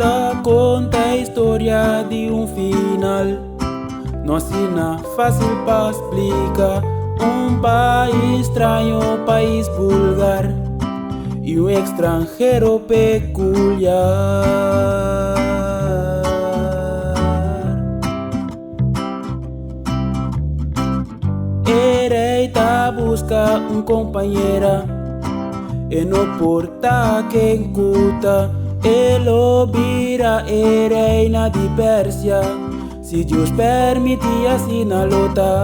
ta konta historia di un final no asina fásil pa splika. Un pais straño, pais vulgar i un ekstranhero pekuliar. E rei ta buska un kompañera, e no por ta ken ku ta. E lo bira e reina di Persia, si Dios permití asina lo ta.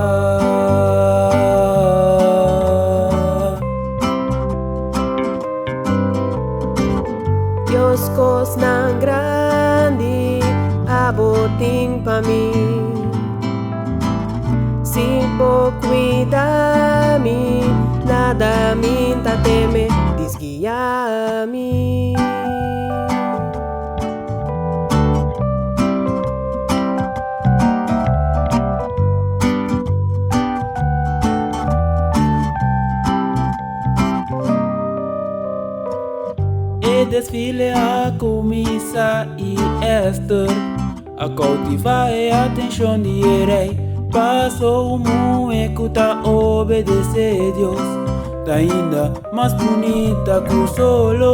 Dios kosnan grandi abo tin pa mi. Si bo cuida mi, nada mi ta teme, disguia mi. E desfile a kuminsá i Ester a koutivá e atenshon di e rei. Pasó un muhé ku ta obedesé Dios ta ainda mas bunita ku solo.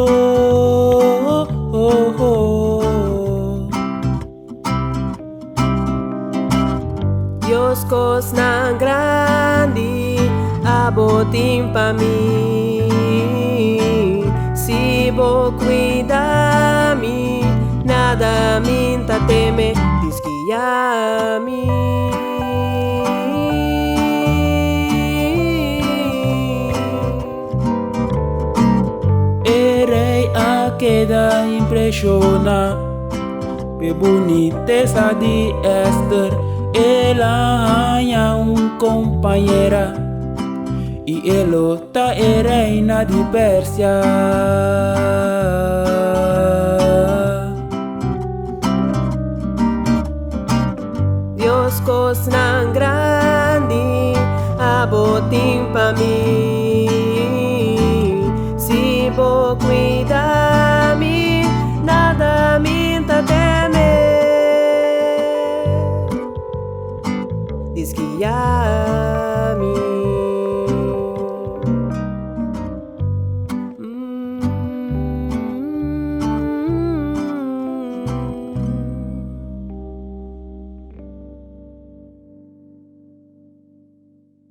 Dios kosnan grandi abo tin pa mi. Si bo cuida mi, nada mi ta teme, disguia mi. E rei a keda impreshoná p'e bunitesa di Ester. El a haña un kompañera i e lo ta e reina di Persia. Dios kosnan grandi abo tin pa mi.